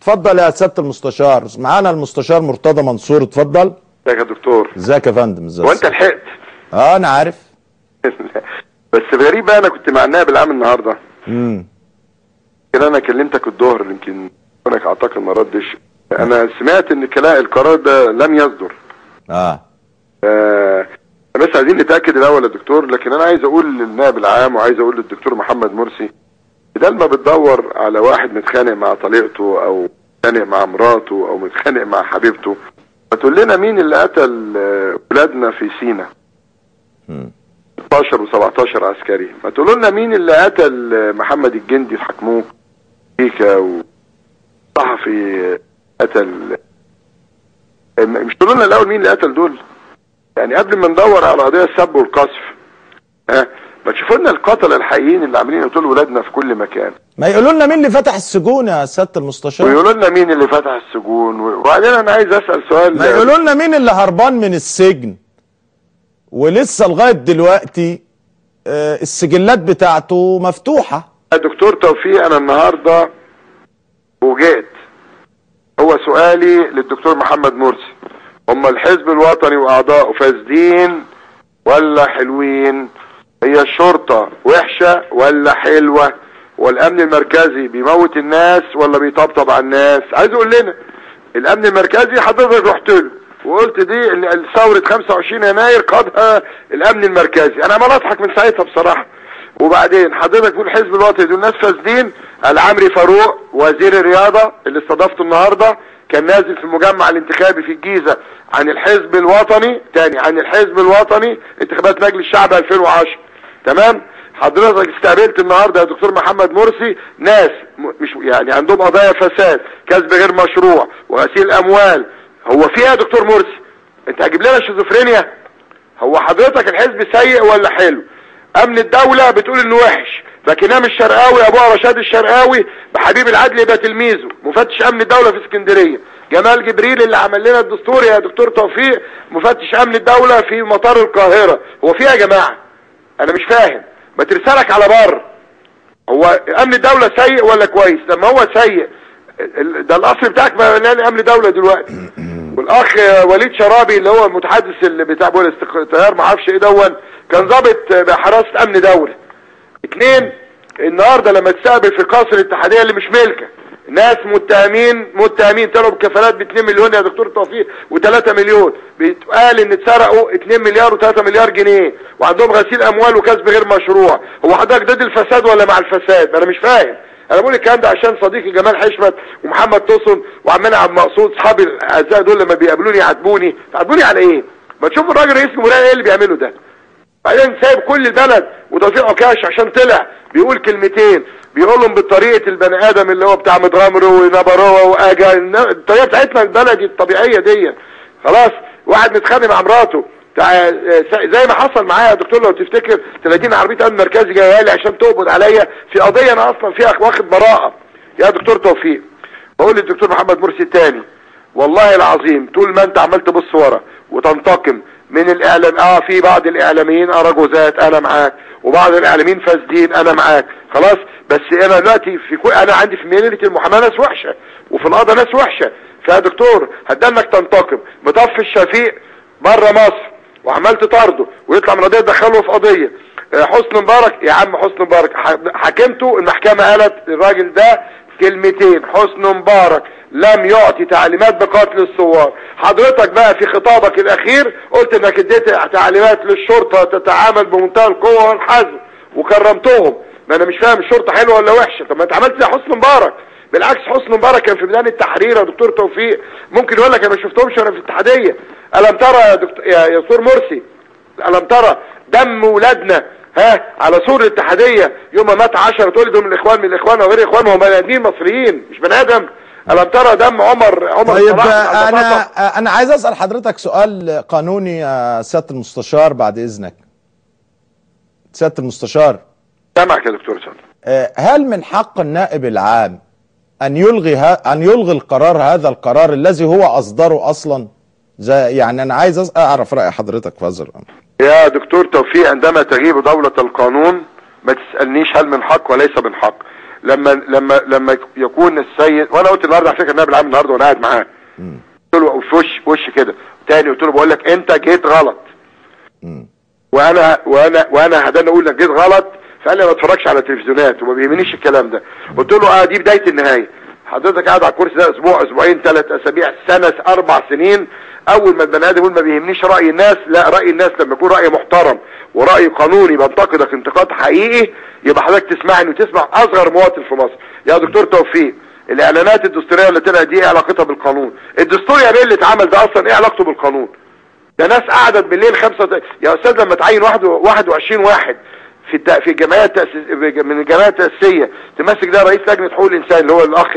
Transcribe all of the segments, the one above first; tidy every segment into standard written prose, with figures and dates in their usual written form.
اتفضل يا سيادة المستشار. معانا المستشار مرتضى منصور، اتفضل. ازيك يا دكتور؟ ازيك يا فندم؟ ازيك؟ هو انت لحقت؟ اه انا عارف. بس غريب بقى، انا كنت مع النائب العام النهارده. كده انا كلمتك الظهر، يمكن انا اعتقد ما ردش. انا سمعت ان القرار ده لم يصدر. بس عايزين نتاكد الاول يا دكتور. لكن انا عايز اقول للنائب العام وعايز اقول للدكتور محمد مرسي، بدل ما بتدور على واحد متخانق مع طليقته او متخانق مع مراته او متخانق مع حبيبته، ما تقول لنا مين اللي قتل ولادنا في سينا 16 و17 عسكري؟ ما تقولوا لنا مين اللي قتل محمد الجندي في حكموه بيكا وصحفي قتل؟ مش تقولوا لنا الاول مين اللي قتل دول؟ يعني قبل ما ندور على قضية السب والقذف، ما تشوفوا لنا القتلة الحقيقيين اللي عاملين يقتلوا ولادنا في كل مكان. ما يقولوا لنا مين اللي فتح السجون يا سيادة المستشار؟ ويقولوا لنا مين اللي فتح السجون. وبعدين انا عايز اسال سؤال، ما يقولوا لنا مين اللي هربان من السجن ولسه لغاية دلوقتي السجلات بتاعته مفتوحة؟ يا دكتور توفيق، انا النهارده وجئت، هو سؤالي للدكتور محمد مرسي، هم الحزب الوطني واعضائه فاسدين ولا حلوين؟ هي الشرطة وحشة ولا حلوة؟ والامن المركزي بيموت الناس ولا بيطبطب على الناس؟ عايز اقول لنا الامن المركزي حضرتك رحت له وقلت دي ثورة 25 يناير قادها الامن المركزي، انا عمال اضحك من ساعتها بصراحة. وبعدين حضرتك تقول الحزب الوطني دول ناس فاسدين. العمري فاروق وزير الرياضة اللي استضافته النهارده كان نازل في المجمع الانتخابي في الجيزة عن الحزب الوطني، تاني عن الحزب الوطني، انتخابات مجلس الشعب 2010. تمام؟ حضرتك استقبلت النهارده يا دكتور محمد مرسي ناس مش يعني عندهم قضايا فساد، كسب غير مشروع، وغسيل اموال. هو في ايه يا دكتور مرسي؟ انت هتجيب لنا شيزوفرينيا؟ هو حضرتك الحزب سيء ولا حلو؟ امن الدولة بتقول انه وحش، فكنام الشرقاوي ابوها رشاد الشرقاوي بحبيب العدل يبقى تلميذه، مفتش امن الدولة في اسكندرية. جمال جبريل اللي عمل لنا الدستور يا دكتور توفيق مفتش امن الدولة في مطار القاهرة. هو في ايه يا جماعة؟ انا مش فاهم. ما ترسلك على بر. هو امن الدولة سيء ولا كويس؟ لما هو سيء ده الاصل بتاعك مليان امن دولة دلوقتي. والاخ وليد شرابي اللي هو المتحدث اللي بتاع بول التيار ما اعرفش ايه دون، كان ضابط بحراسه امن دولة. اتنين، النهارده لما تستقبل في قصر الاتحادية اللي مش ملكه ناس متهمين طلعوا بكفالات ب 2 مليون يا دكتور توفيق و3 مليون، بيتقال ان اتسرقوا 2 مليار و3 مليار جنيه وعندهم غسيل اموال وكسب غير مشروع. هو حضرتك ضد الفساد ولا مع الفساد؟ انا مش فاهم. انا بقول الكلام ده عشان صديقي جمال حشمت ومحمد توسن وعمنا عبد المقصود اصحابي الاعزاء دول لما بيقابلوني يعاتبوني، تعاتبوني على ايه؟ ما تشوفوا الراجل رئيس الجمهورية ايه اللي بيعمله ده؟ بعدين سايب كل البلد وتوفيق عكاش عشان طلع بيقول كلمتين بيقولهم بطريقة البني ادم اللي هو بتاع متغمر ونبروه واجا، الطريقة بتاعتنا البلدي الطبيعية دي. خلاص، واحد متخانق مع مراته زي ما حصل معايا يا دكتور لو تفتكر، 30 عربية امن مركزي جاية لي عشان تقبض عليا في قضية انا اصلا فيها واخد براءه. يا دكتور توفيق، بقول للدكتور محمد مرسي تاني، والله العظيم طول ما انت عمال تبص ورا وتنتقم من الاعلام، في بعض الاعلاميين اراجوزات انا معاك، وبعض الاعلاميين فاسدين انا معاك، خلاص. بس انا دلوقتي في كل، انا عندي في مهنة المحاماة ناس وحشة وفي القضاء ناس وحشة. فيا دكتور هتدنك تنتقم، مطفي الشفيق بره مصر وعمال تطارده ويطلع من قضية تدخله في قضية. حسني مبارك يا عم، حسني مبارك حاكمته المحكمة قالت الراجل ده كلمتين، حسني مبارك لم يعطي تعليمات بقتل الثوار. حضرتك بقى في خطابك الاخير قلت انك اديت تعليمات للشرطة تتعامل بمنتهى القوة والحزم وكرمتهم. ما انا مش فاهم الشرطة حلوة ولا وحشة؟ طب ما انت عملت زي حسني مبارك. بالعكس حسني مبارك كان في ميدان التحرير يا دكتور توفيق، ممكن يقول لك انا ما شفتهمش وانا في الاتحادية. الم ترى يا دكتور يا دكتور مرسي، الم ترى دم ولادنا على سور الاتحادية يوم ما مات 10 تقول دول من الاخوان، من الاخوان وغير الاخوان، هم بني ادمين مصريين مش بني ادم. الم ترى دم عمر طيب انا عايز اسال حضرتك سؤال قانوني يا سيادة المستشار بعد اذنك. سيادة المستشار سامعك يا دكتور سامع. هل من حق النائب العام ان يلغي القرار، هذا القرار الذي هو اصدره اصلا؟ زي يعني انا عايز اعرف راي حضرتك في هذا الامر. يا دكتور توفيق، عندما تغيب دولة القانون ما تسألنيش هل من حق وليس من حق. لما لما لما يكون السيد، وانا قلت النهارده على فكرة النائب العام النهارده وانا قاعد معاه، قلت له في وش كده تاني، قلت له بقول لك انت جيت غلط. وانا هدان اقول لك جيت غلط، فقال لي ما اتفرجش على تلفزيونات وما بيهمنيش الكلام ده. قلت له دي بداية النهاية. حضرتك قاعد على الكرسي ده اسبوع، اسبوعين، 3 اسابيع، سنة، 4 سنين. اول ما البني ادم يقول ما بيهمنيش راي الناس، لا، راي الناس لما يكون راي محترم وراي قانوني بنتقدك انتقاد حقيقي، يبقى حضرتك تسمعني وتسمع اصغر مواطن في مصر. يا دكتور توفيق، الاعلانات الدستورية اللي طلعت دي ايه علاقتها بالقانون؟ الدستور يا بيه اللي اتعمل ده اصلا ايه علاقته بالقانون؟ ده ناس قعدت بالليل 5 يا استاذ، لما تعين 21 واحد في الجمعية من الجمعية التاسيسية تمسك ده رئيس لجنة حقوق الانسان اللي هو الاخ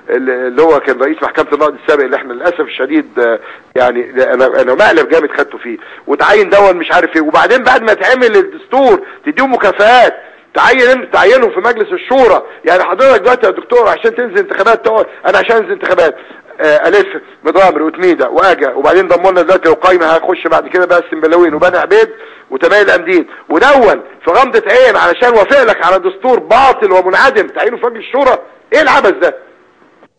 اللي هو كان رئيس محكمة النقد السابق، اللي احنا للاسف الشديد يعني انا مقلب جامد خدته فيه، وتعين دون مش عارف ايه، وبعدين بعد ما تعمل الدستور تديهم مكافآت، تعينهم في مجلس الشورى. يعني حضرتك دلوقتي يا دكتور عشان تنزل انتخابات تقعد، انا عشان انزل انتخابات الف مضامر وتميده واجا، وبعدين ضموا لنا دلوقتي وقايمه هخش بعد كده بقى السنبلاوين وبني عبيد وتمايل الامدين، ودون في غمضه عين علشان وافق لك على دستور باطل ومنعدم تعينه في مجلس الشورى. ايه العبث ده؟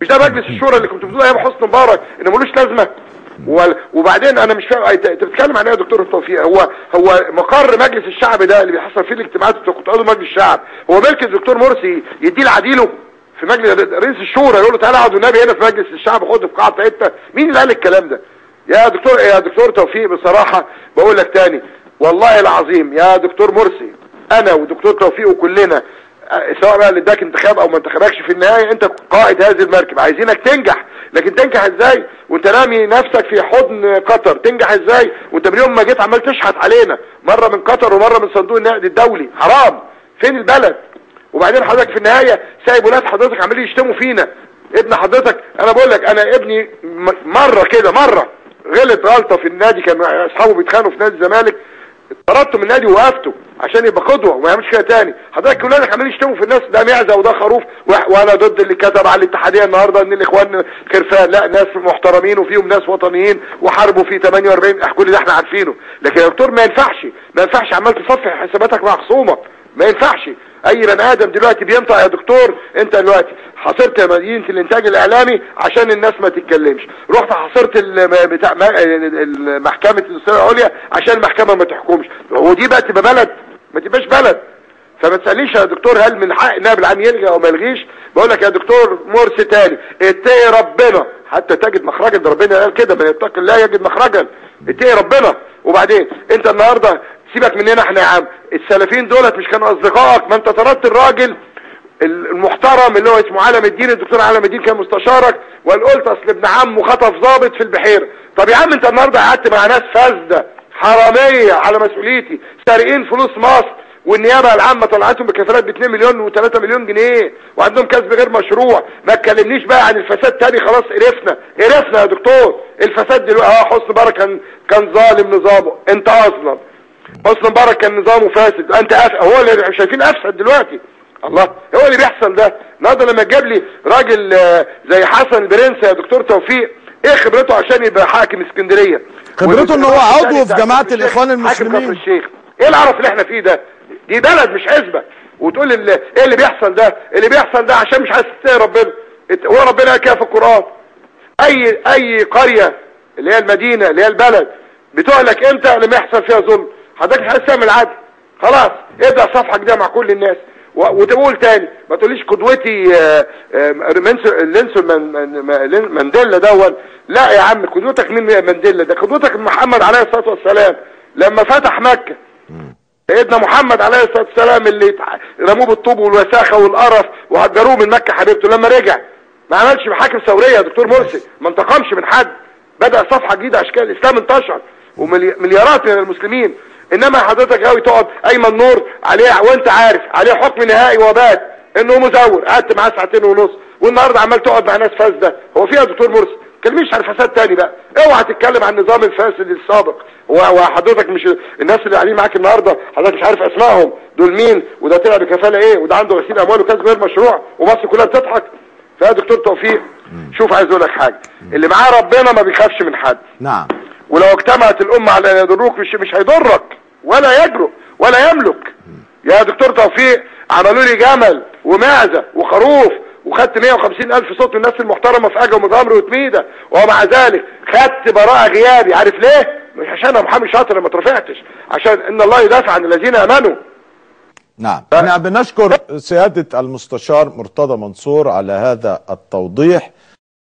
مش ده مجلس الشورى اللي كنت بتقول ايام حسني مبارك انه ملوش لازمه؟ وبعدين انا مش فاهم انت بتتكلم عن ايه يا دكتور توفيق؟ هو مقر مجلس الشعب ده اللي بيحصل فيه الاجتماعات انتوا كنتوا قاعدوا مجلس الشعب، هو ملك الدكتور مرسي يديه لعديله في مجلس رئيس الشورى يقول له تعالى اقعد والنبي هنا في مجلس الشعب، خد في قاعة حتة؟ مين اللي قال الكلام ده؟ يا دكتور، يا دكتور توفيق بصراحة بقول لك تاني والله العظيم يا دكتور مرسي، انا ودكتور توفيق وكلنا سواء بقى اللي اداك انتخاب او ما انتخبكش، في النهاية انت قائد هذه المركب، عايزينك تنجح. لكن تنجح ازاي وانت رامي نفسك في حضن قطر؟ تنجح ازاي وانت من يوم ما جيت عمال تشحت علينا، مرة من قطر ومرة من صندوق النقد الدولي؟ حرام، فين البلد؟ وبعدين حضرتك في النهاية سايب ولاد حضرتك عمالين يشتموا فينا. ابن حضرتك، انا بقول لك انا ابني مرة كده، مرة غلط غلطه في النادي، كان اصحابه بيتخانقوا في نادي الزمالك، طردته من النادي ووقفته عشان يبقى قدوة وما يعملش كده تاني. حضرتك ولادك عمالين يشتموا في الناس، ده معزة وده خروف، وانا ضد اللي كتب على الاتحادية النهارده ان الاخوان خرفان. لا، ناس محترمين وفيهم ناس وطنيين وحاربوا في 48، كل ده احنا عارفينه. لكن يا دكتور ما ينفعش، ما ينفعش عمال تصفح حساباتك مع خصومك، ما ينفعش. اي بني ادم دلوقتي بينطق يا دكتور، انت دلوقتي حاصرت مدينة الانتاج الاعلامي عشان الناس ما تتكلمش، رحت حاصرت بتاع محكمة الدستورية العليا عشان المحكمة ما تحكمش، ودي بقى تبقى بلد؟ ما تبقاش بلد. فما تسالنيش يا دكتور هل من حق النائب العام يلغي او ما يلغيش. بقول لك يا دكتور مرسي تاني، اتقي ربنا حتى تجد مخرجا، ده ربنا قال كده، من يتقي الله يجد مخرجا. اتقي ربنا. وبعدين انت النهارده سيبك مننا احنا يا عم، السلفيين دولت مش كانوا اصدقائك؟ ما انت طردت الراجل المحترم اللي هو اسمه علم الدين، الدكتور علم الدين كان مستشارك، وقال قلت اصل ابن عمه خطف ضابط في البحيرة. طب يا عم انت النهارده قعدت مع ناس فاسدة حرامية على مسؤوليتي، سارقين فلوس مصر، والنيابه العامة طلعتهم بكفالات ب 2 مليون و3 مليون جنيه، وعندهم كسب غير مشروع. ما تكلمنيش بقى عن الفساد تاني، خلاص قرفنا قرفنا يا دكتور. الفساد دلوقتي حسني مبارك كان ظالم نظامه، انت اصلا حسني مبارك كان نظامه فاسد، انت هو اللي شايفين افسد دلوقتي. الله، هو اللي بيحصل ده النهارده. لما تجيب لي راجل زي حسن البرنس يا دكتور توفيق، ايه خبرته عشان يبقى حاكم اسكندرية؟ خبرته ان هو عضو في جماعة الاخوان المسلمين، حاكم كفر الشيخ. ايه العرف اللي احنا فيه ده؟ دي بلد مش حزبه. وتقول لي ايه اللي بيحصل ده؟ اللي بيحصل ده عشان مش عايز تتقي ربنا. هو ربنا قال كده في القران، اي قرية اللي هي المدينة اللي هي البلد بتهلك امتى؟ لما يحصل فيها ظلم. حضرتك مش عايز تعمل عدل، خلاص ابدا صفحة جديدة مع كل الناس. وتقول تاني ما تقوليش قدوتي نيلسون مانديلا دون. لا يا عم، قدوتك مين مانديلا ده؟ قدوتك محمد عليه الصلاة والسلام لما فتح مكة. سيدنا محمد عليه الصلاة والسلام اللي رموه بالطوب والوساخه والقرف وهجروه من مكة حبيبته، لما رجع ما عملش محاكم ثورية يا دكتور مرسي، ما انتقمش من حد، بدا صفحة جديدة. عشان كده الاسلام انتشر ومليارات من المسلمين. انما حضرتك غاوي تقعد ايمن نور عليه وانت عارف عليه حكم نهائي وبات انه مزور، قعدت معاه 2.5 ساعة، والنهارده عمال تقعد مع ناس فاسدة. هو فيها يا دكتور مرسي؟ ما تكلمنيش عن الفساد تاني بقى، اوعى تتكلم عن النظام الفاسد السابق. وحضرتك مش الناس اللي قاعدين معاك النهارده حضرتك مش عارف اسمائهم دول مين، وده طلع بكفاله ايه، وده عنده غسيل اموال وكسب غير مشروع، ومصر كلها بتضحك. فيا دكتور توفيق شوف، عايز اقول لك حاجة، اللي معاه ربنا ما بيخافش من حد. نعم. ولو اجتمعت الامة على ان يضروك مش هيضرك ولا يجرؤ ولا يملك. يا دكتور توفيق عملوا لي جمل ومعزه وخروف، وخدت 150 الف صوت من الناس المحترمة في اجا ومتغمر وتميده، ومع ذلك خدت براءه غيابي. عارف ليه؟ مش عشان انا محامي شاطر ما اترفعتش، عشان ان الله يدافع عن الذين امنوا. نعم، احنا بنشكر سيادة المستشار مرتضى منصور على هذا التوضيح.